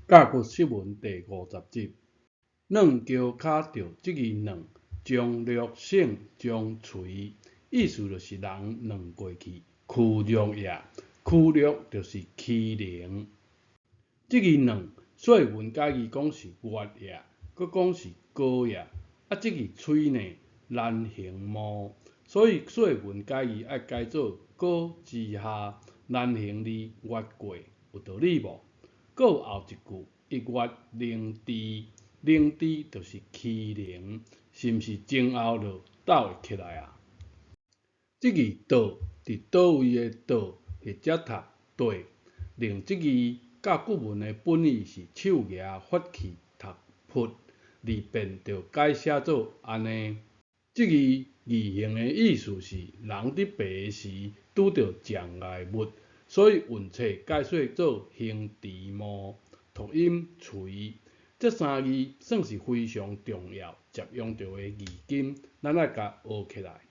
甲骨釋文第五十集，軟橋跤著這字軟，將略省將垂，意思就是人軟過去，屈辱也。屈辱就是欺凌。這字軟，說文解字講是月也，閣講是高也。啊，這字垂呢，難行毛，所以說文解字愛改做高之下，難行字越過，有道理無？閣有後一句，一月凌遲，凌遲就是欺凌，是毋是前後就鬥會起來啊？這字倒，佇佗位的倒，或者讀對，另這字甲骨文的本意是手舉發氣讀噗，字變就改寫做按呢。這字字形的意思是人佇爬時拄著障礙物。所以韻冊解說做行池毛，讀音垂。這三字算是非常重要、常用著的字根，咱愛共學起來。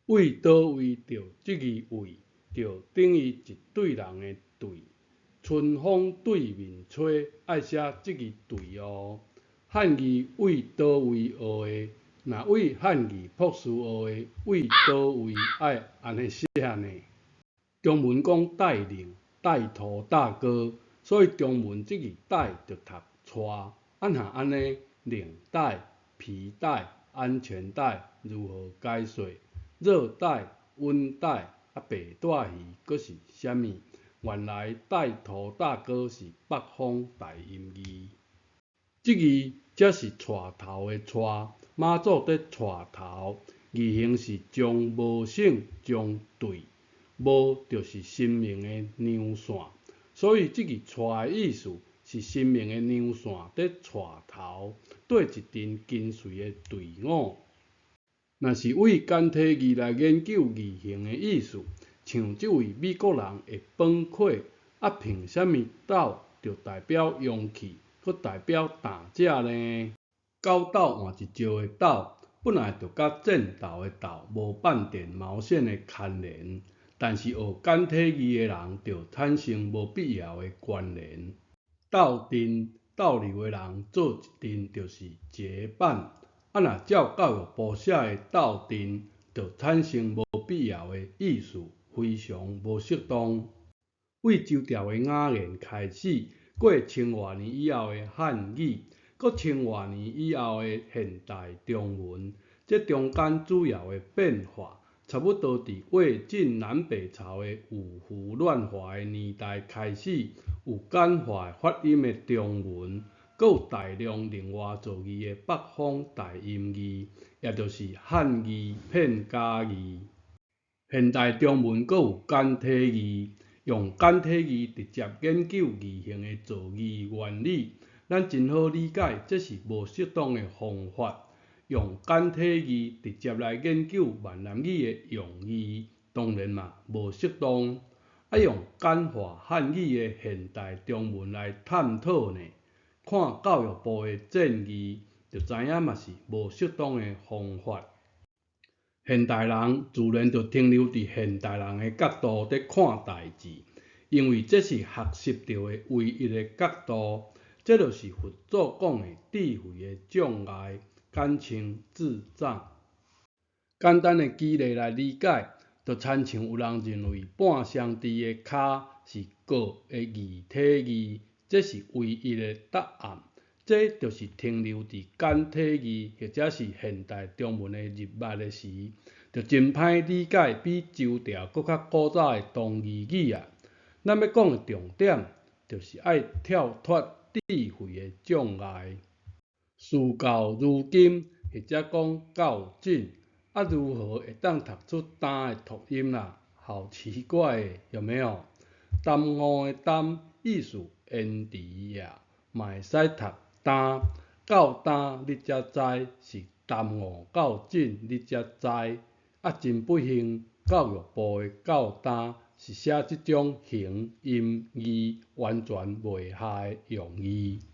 為佗位著這字位，就等於一隊人的隊。春風對面吹，愛寫這字對哦。漢字為佗位學的，若為漢字博士學的，為佗位愛按呢寫呢？中文講帶領、帶頭大哥，所以中文這字帶就讀帶。按若按呢，領帶、皮帶、安全帶如何解說？熱帶、溫帶啊，白帶魚閣是啥物？原來帶頭大哥是北方台音字。這字才是帶頭的帶，媽祖佇帶頭，字形是將無省將對。無就是生命的娘線，所以這字帶的意思是生命的娘線佇帶頭，綴一陣跟隨的隊伍。若是為簡體字來研究字形的意思，像這位美國人會崩潰，啊憑啥物鬥就代表勇氣，閣代表膽者呢？九鬥換一石的鬥，本來就佮戰鬥的鬥無半點毛線的牽連。但是學簡體字的人就產生無必要的關聯。鬥陣逗留的人做一陣就是結伴，啊若照教育部寫的鬥陣，就產生無必要的意思，非常無適當。為周朝的雅言開始，過千外年以後的漢語，閣千外年以後的現代中文，這中間主要的變化，差不多佇魏晉南北朝的五胡亂華的年代開始，有簡化發音的中文，閣有大量另外造字的北方台音字，也就是漢字片假字。現代中文閣有簡體字，用簡體字直接研究字形的造字原理，咱真好理解這是無適當的方法。用簡體字直接來研究閩南語的用字，當然嘛無適當。啊，用簡化漢語的現代中文來探討呢，看教育部的建議，就知影嘛是無適當的方法。現代人自然就停留佇現代人的角度佇看代誌，因為這是學習著的唯一的角度。這就是佛祖講的智慧的障礙。簡稱智障。簡單的舉例來理解，就親像有人認為半雙豬的跤是閣的異體字，這是唯一的答案。這就是停留佇簡體字或者是現代中文的入脈的時，就真歹理解比周朝閣較古早的同義語啊。咱欲講的重點，就是愛跳脫智慧的障礙。事到如今，或者講較真，啊如何會當讀出擔的讀音啦？好奇怪的，有沒有？耽誤的耽，意思延遲呀，嘛會使讀擔。到今你才知是耽誤較真，你才知。啊，真不幸，教育部的教擔是寫這種形音義完全袂合的用字。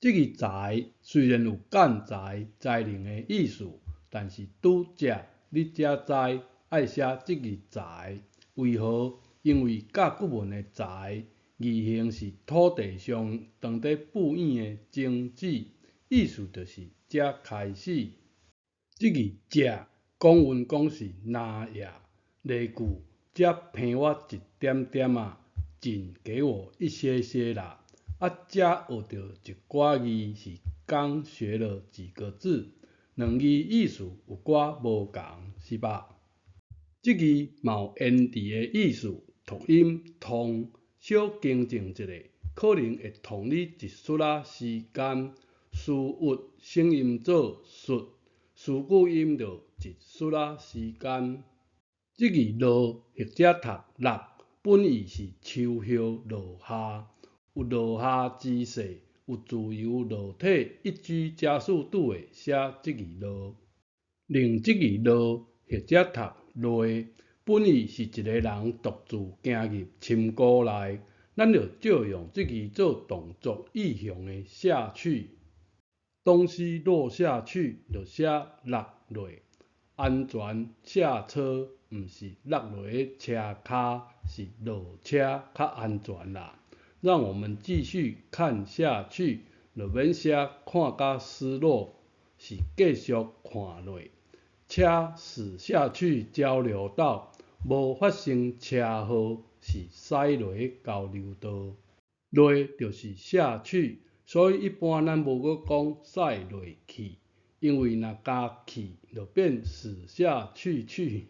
這个才雖然有幹才、才能的意思，但是拄才你才知愛寫這个才，為何？因為甲骨文的才，字形是土地上當佇布影的種子，意思就是才開始。這字食，古文講是拿也。例句：才便我一點點仔，僅給我一些些啦。啊，才學著一寡字是剛學了幾個字，兩字意思有寡無仝，是吧？這字嘛有延遲的意思，讀音通，小更正一下，可能會拖你一絲仔時間。詞韻聲音做術，詞句音就一絲仔時間。這字落或者讀落，本意是樹葉落下，有落下之勢，有自由落體一 G 加速度的寫這字落。另這字落或者讀落，本意是一个人獨自行入深谷內，咱就借用這字做動作意象的下去。東西落下去，就寫落落。安全下車，毋是落落車跤，是落車較安全啦。讓我們繼續看下去，就免寫看甲失落，是繼續看落。車駛下去交流道，無發生車禍，是駛落交流道。落就是下去，所以一般咱無閣講駛落去，因為若加去就變駛下去去。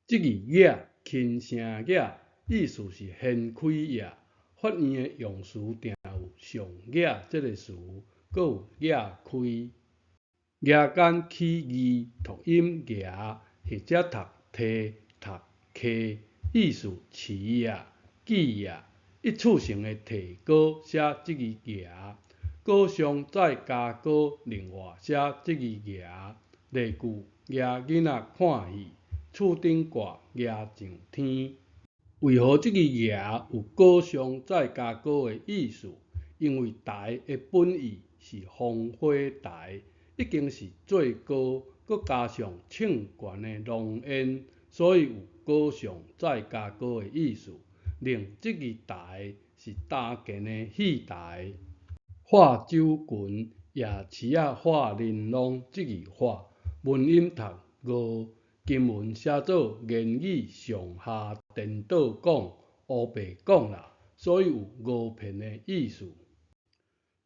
這字額輕聲額，意思是掀開額。法院的用詞定有上額這个詞，閣有額開。額間起字讀音額，或者讀提讀溪，意思持啊、記啊。一次性的提高寫這字額，高上再加高，另外寫這字額。例句：額囡仔看戲，厝頂掛額上天。為何這字額有高上再加高的意思？因為台的本意是烽火台，已經是最高，閣加上衝懸的濃煙，所以有高上再加高的意思。另這字台是搭建的戲台。喝酒群夜市仔喝玲瓏，這字喝文音讀餓，金文寫做言語上下顛倒講，烏白講啦，所以有訛騙的意思。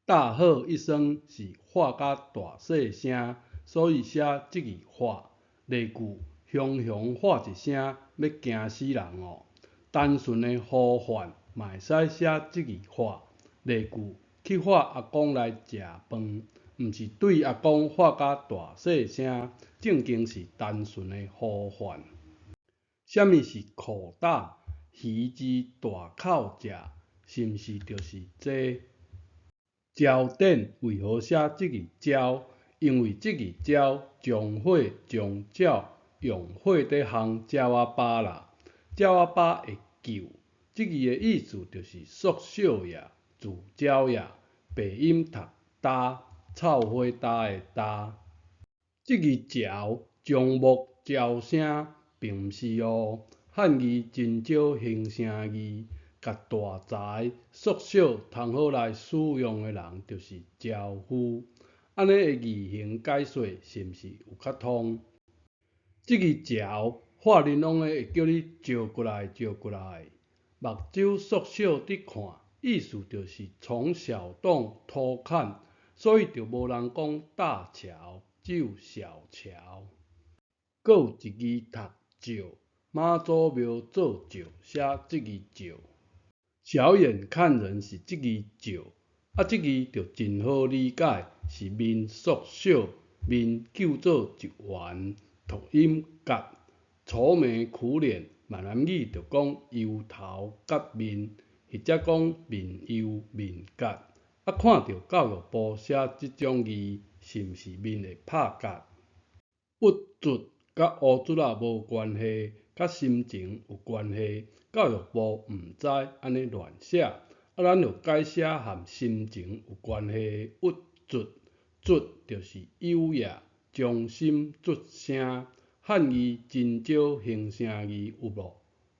大喝一聲是喝甲大細聲，所以寫這字喝。例句：雄雄喝一聲，欲驚死人哦！單純的呼喚嘛會使寫這字喝。例句：去喊阿公來食飯，毋是對阿公喝甲大細聲，正經是單純的呼喚。啥物是苦膽？魚之大口食，是毋是就是這？焦點為何寫這字焦？因為這字焦將火將鳥用火佇烘鳥仔飽啦，鳥仔飽會叫，這字的意思就是縮小呀、聚焦呀，白音讀焦，臭火焦的焦。這字焦樟木焦聲，並毋是哦。漢字真少形聲字，共大材縮小通好來使用的人就是樵夫。按呢的字形解說是毋是有較通？這字樵，喝玲瓏的會叫你招過來，招過來。目睭縮小佇看，意思就是從小洞偷看，所以就無人講大橋，只有小橋。閣有一字讀照，媽祖廟做醮寫這字照。小眼看人是這字照，啊，這字就真好理解，是面縮小，面叫做一圓，讀音角，愁眉苦臉，閩南語就講憂頭結面，或者講面憂面結。啊，看著教育部寫這種字，是毋是面會拍結？鬱卒佮烏卒仔無關係，佮心情有關係。教育部毋知按呢亂寫，啊，咱就改寫和心情有關係的鬱卒，卒就是憂也，將心卒聲。漢字真少形聲字有無？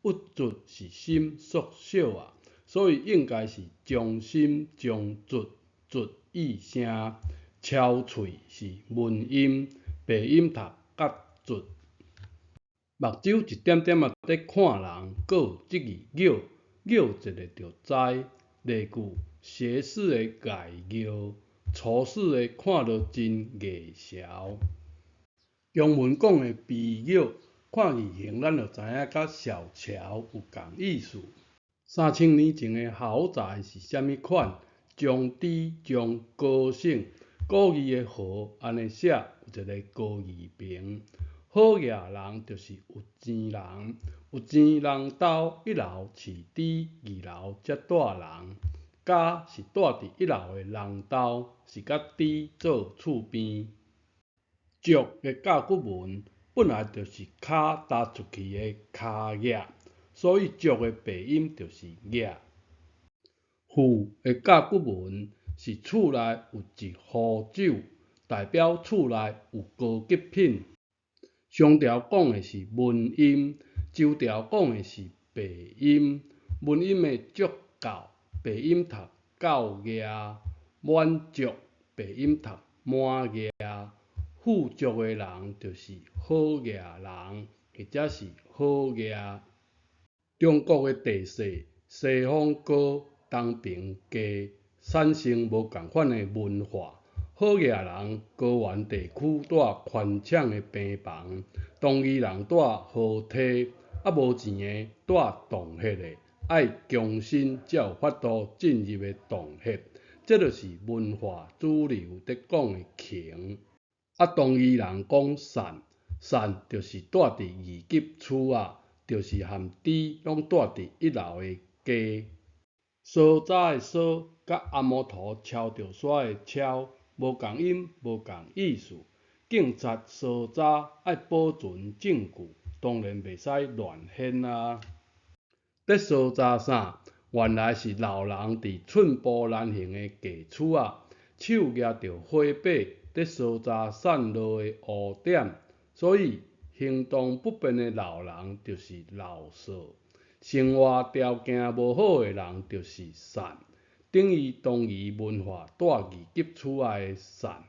鬱卒是心縮小啊，所以應該是將心將卒，卒意聲。敲喙是文音，白音讀甲卒。目睭一點點仔佇看人，閣有這字蟯，蟯一下就知。例句：斜視的礙蟯，粗視的看著真礙潲。中文講的肥蟯，看字形咱就知影佮小喬有仝意思。3000年前的豪宅是啥物款？將豬將高省，古字的豪按呢寫，有一个高字旁。好額人就是有錢人，有錢人兜一樓飼豬，二樓才住人。家是住佇一樓的人兜，是佮豬做厝邊。足的甲骨文本來就是跤踏出去的跤額，所以足的白音就是額。富的甲骨文是厝內有一壺酒，代表厝內有高級品。商朝講的是文音，周朝講的是白音。文音的足夠，白音讀夠額；滿足，白音讀滿額。富足的人就是好額人，或者是好額。中國的地勢，西方高，東平低，產生無仝款的文化。好額人高原地區住寬敞的平房，東夷人住河堤，無錢的住洞穴的，愛強身才有法度進入的洞穴。這就是文化主流佇講的窮。東夷人講散，散就是住佇二級厝仔，就是和豬攏住佇一樓的家。趖查的趖，佮阿摩陀敲著沙的敲，無仝音，無仝意思。警察搜查愛保存證據，當然袂使亂掀啊。佇搜查啥？原來是老人佇寸步難行的低厝仔，手舉著火把，佇搜查散落的烏點，所以行動不便的老人就是老趖，生活條件無好的人就是散，等於東夷文化住二級厝仔的散。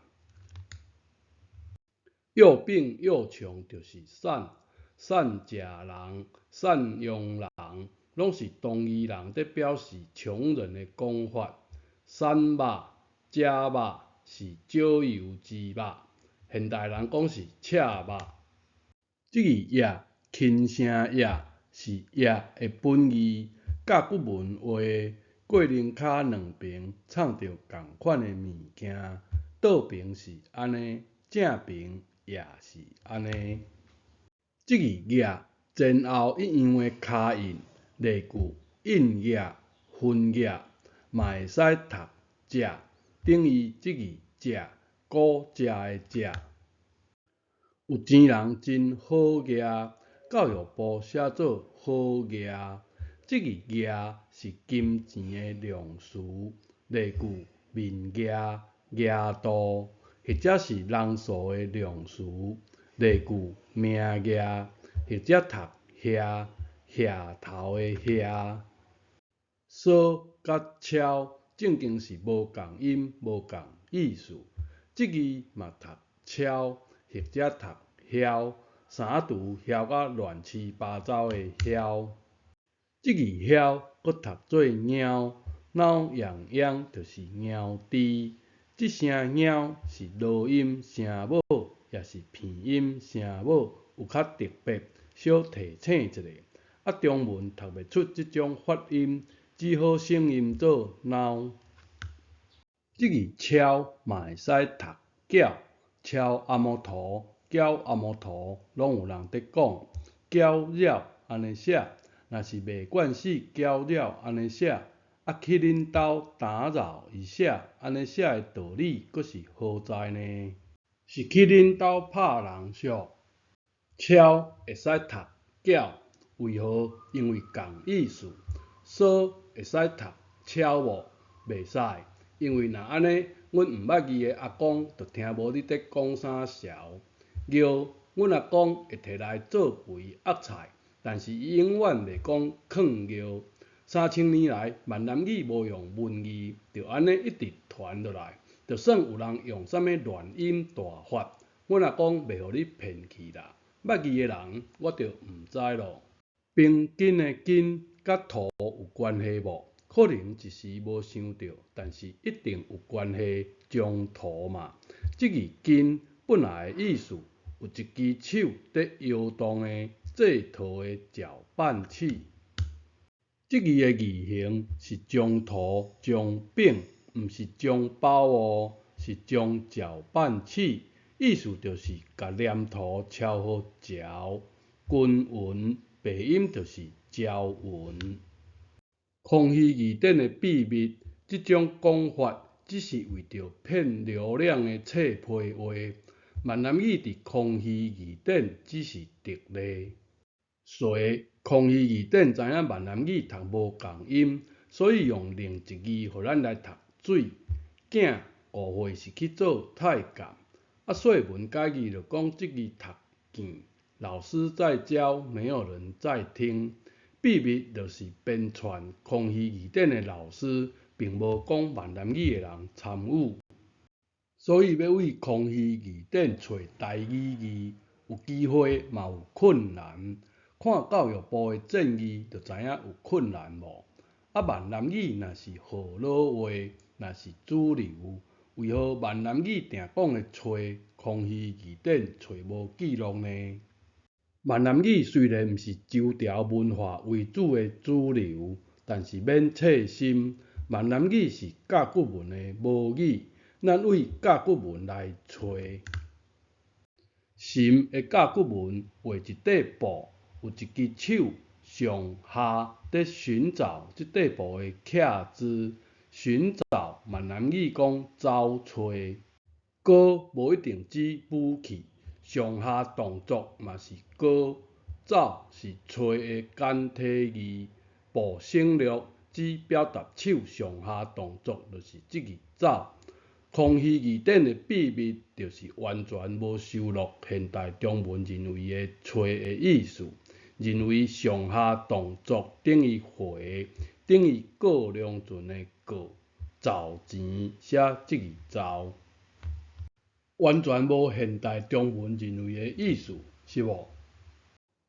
又病又窮就是散，散食人、散養人，攏是東夷人佇表示窮人的講法。散肉、食肉是少油之肉，現代人講是赤肉。這字驛，輕聲驛是驛的本義，甲骨文畫的過龍跤兩爿藏著仝款的物件，倒爿是按呢，正爿也是按呢。這字額前後一樣的跤印，例句印額、分額，嘛會使讀食，等於這字食，古食的食。有錢人真好額，教育部寫做好額，這字額是金錢的量詞，例句面額、額度，或者是人數的量詞，例句命額，或者讀額，額頭的額。趖佮敲正經是無仝音、無仝意思，這字嘛讀敲，或者讀囂，三櫥囂甲亂七八糟的囂。這字囂閣讀做貓，撓癢癢就是貓豬。這聲貓是濁音聲母，抑是鼻音聲母，有較特別，小提醒一下。中文讀袂出這種發音，只好省音做貓。這字敲嘛會使讀攪，敲阿摩陀、攪阿摩陀，攏有人佇講。攪擾按呢寫，若是袂慣勢攪擾按呢寫，去恁兜打擾一下，按呢寫的道理閣是何在呢？是去恁兜拍人俗？敲會使讀攪，為何？因為仝意思。趖會使讀敲無？袂使，因為若按呢，阮毋捌字的阿公就聽無你佇講啥潲。蟯，阮阿公會提來做肥鴨菜，但是伊永遠袂講囥蟯。3000年來，閩南語無用文字，就按呢一直傳落來，就算有人用啥物亂音大法，阮阿公袂予你騙去啦。捌字的人，我就毋知囉。平均的均佮塗有關係無？可能一時無想著，但是一定有關係，中途嘛。這字斤本來的意思，有一支手佇搖動的製陶的攪拌器。這字的字形是中途、中餅，毋是中包哦，是中攪拌器，意思就是共黏土超予嚼均勻，白音就是攪勻。康熙字典的秘密，這種講法只是為著騙流量的冊批話。閩南語佇康熙字典只是特例。查康熙字典知影閩南語讀無仝音，所以用另一字予咱來讀水。囝5歲是去做太監，啊說文解字就講這字讀見，老師在教，沒有人在聽。秘密就是編纂康熙字典的老師，並無講閩南語的人參與，所以欲為康熙字典揣台語字，有機會嘛有困難。看教育部的建議就知影有困難無？啊，閩南語若是河洛話，若是主流，為何閩南語定講的揣康熙字典揣無記錄呢？閩南語雖然毋是周朝文化為主的主流，但是免細心，閩南語是甲骨文的母語，咱對甲骨文來揣。尋的甲骨文畫一塊布，有一支手上下佇尋找這塊布的刻字，尋找閩南語講走揣，戈無一定指武器。上下動作嘛是戈，走是揣的簡體字，布省略只表達手上下動作，就是這字走。康熙字典的秘密就是完全無收錄現代中文認為的揣的意思，認為上下動作等於回，等於過龍船的過，找錢寫這字走。完全無現代中文認為的意思，是無？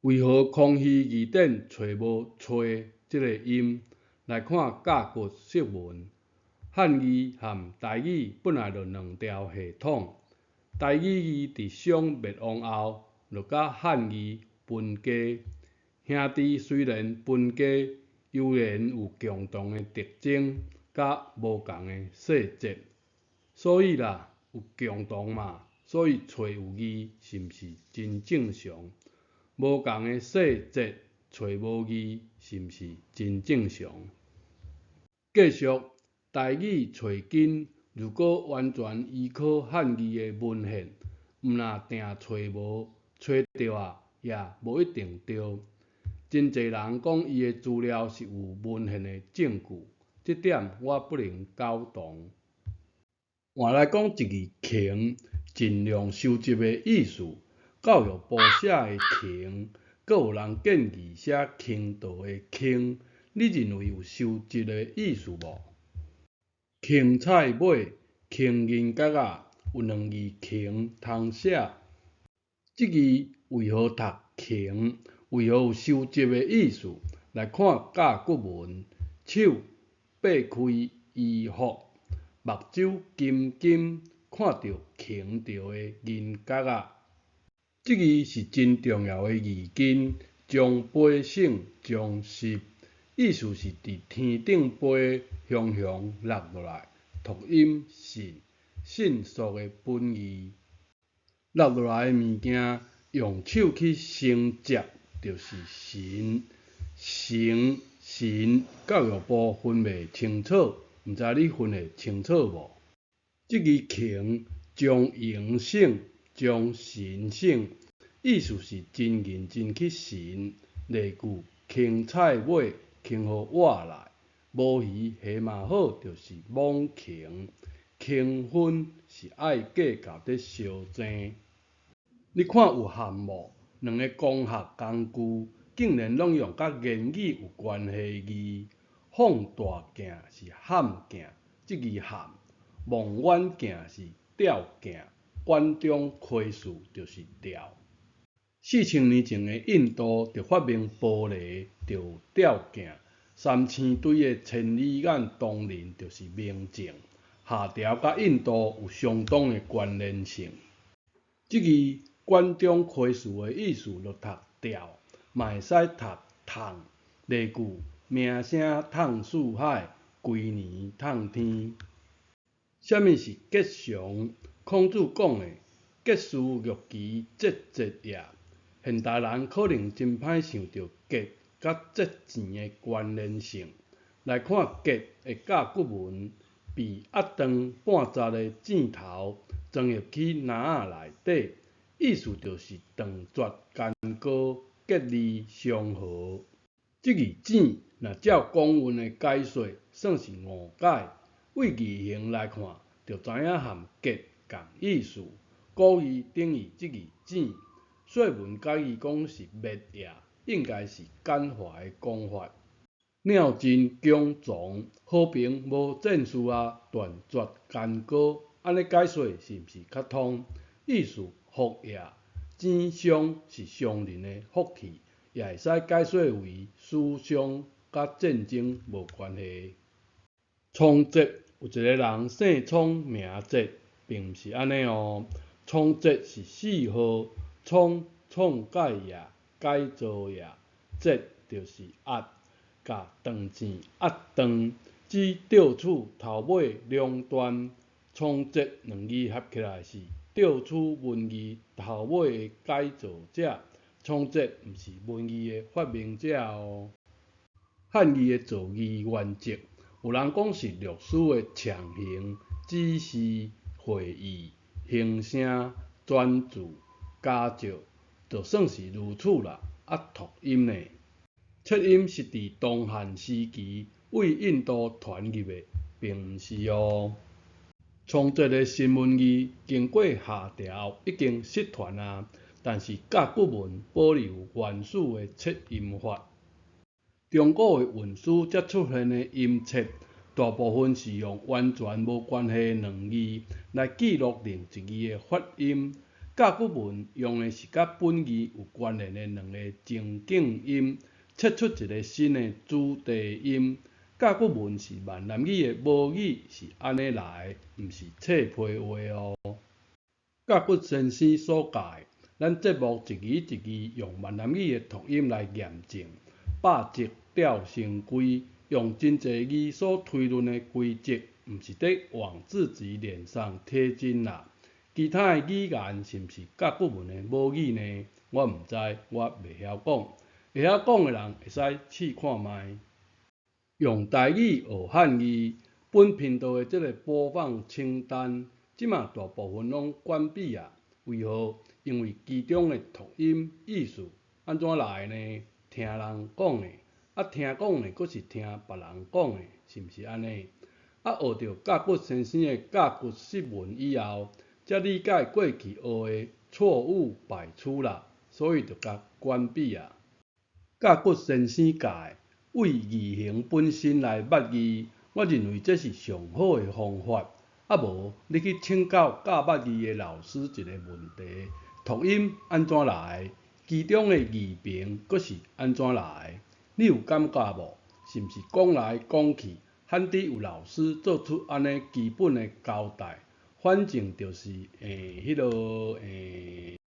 為何康熙字典揣無揣這个音？來看甲骨釋文，漢字和台語本來就兩條系統，台語字佇商滅亡後，就佮漢字分家。兄弟雖然分家，猶然有共同的特徵，佮無仝的細節，所以啦。有共同嘛，所以揣有字是毋是真正常？無仝的細節揣無字是毋是真正常？繼續，台語揣根，如果完全依靠漢字的文獻，毋若定揣無，揣著啊，也無一定對。真濟人講伊的資料是有文獻的證據，這點我不能苟同。換來講一字勤，盡量收集的意思。教育部寫的勤，閣有人建議寫傾倒的傾，你認為有收集的意思無？芹菜尾、芹銀角仔，有兩字芹通寫。這字為何讀芹？為何有收集的意思？來看甲骨文，手擘開衣服。目睭金金，看著囥著的銀角仔，這字是真重要的字根，將飛省將濕，意思是佇天頂飛，雄雄落落來，讀音迅，迅速的本義。落落來的物件，用手去承接，就是神，成神，教育部分袂清楚。毋知你分會清楚無？這字勤將榮省將神省，意思是真認真去尋。例句：芹菜尾囥予活來，無魚蝦嘛好，就是猛芹。芹分是愛計較佇相爭。你看有合無？兩个光學工具竟然攏用佮言語有關係字。放大鏡是譀鏡，這字譀；望遠鏡是吊鏡，管中窺視就是吊。4000年前的印度就發明玻璃，就有吊鏡。三星堆的千里眼銅人就是明證。夏朝佮印度有相當的關聯性。這字管中窺視的意思就讀吊，嘛會使讀迵。例句：名聲迵四海，規年迵天。啥物是吉祥？孔子講的吉事樂其節節也。現代人可能真歹想著吉佮節錢的關聯性。來看吉的甲骨文，被壓斷半截的箭頭裝入去籃仔內底，意思就是斷絕干戈，吉利祥和。這字箭若照古文的解說，算是誤解。對字形來看，就知影和吉仝意思。古語等於這字箭，說文解字講是滅也，應該是簡化的講法。鳥盡弓藏，和平無戰事啊，斷絕干戈，按呢解說是毋是較通？意思福也，錢商是商人的福氣，也會使解說為死傷，佮戰爭無關係。倉頡有一个人姓倉名節，並毋是按呢哦。倉頡是四號，倉創改也，改造也，節就是壓，共斷線壓斷，指吊取頭尾兩端。倉頡兩字合起來是吊取文字頭尾的改造者。倉頡毋是文字的發明者哦。漢字的造字原則，有人講是律師的強行、指示、會意、形聲、轉字、加照，就算是如此啦。啊，讀音呢？切音是佇東漢時期對印度傳入的，並毋是哦。倉頡的新文字經過夏朝已經失傳啊，但是甲骨文保留原始的切音法。中古的韻書才出現的音切，大部分是用完全無關係的兩字來記錄另一字的發音。甲骨文用的是佮本字有關聯的兩個情境音，切出一個新的主題音。甲骨文是閩南語的母語，是按呢來的，毋是冊皮話哦。甲骨先生所教的，咱節目一字一字用閩南語的讀音來驗證，百則釣成規，用真濟字所推論的規則，毋是佇往自己臉上貼金啦。其他的語言是毋是甲骨文的母語呢？我毋知，我袂曉講。會曉講的人會使試看覓。用台語學漢字，本頻道的這个播放清單，這馬大部分攏關閉啊。為何？因為其中的讀音意思按怎來呢？聽人講的，啊聽講的，閣是聽別人講的，是毋是按呢？啊學著甲骨先生的甲骨釋文以後，才理解過去學的錯誤百出啦，所以就共關閉啊。甲骨先生教的，對字形本身來捌字，我認為這是上好的方法。啊無，你去請教教捌字的老師一個問題：讀音按怎來？其中的字旁閣是按怎來？你有感覺無？是毋是講來講去，罕得有老師做出按呢基本的交代？反正就是彼落。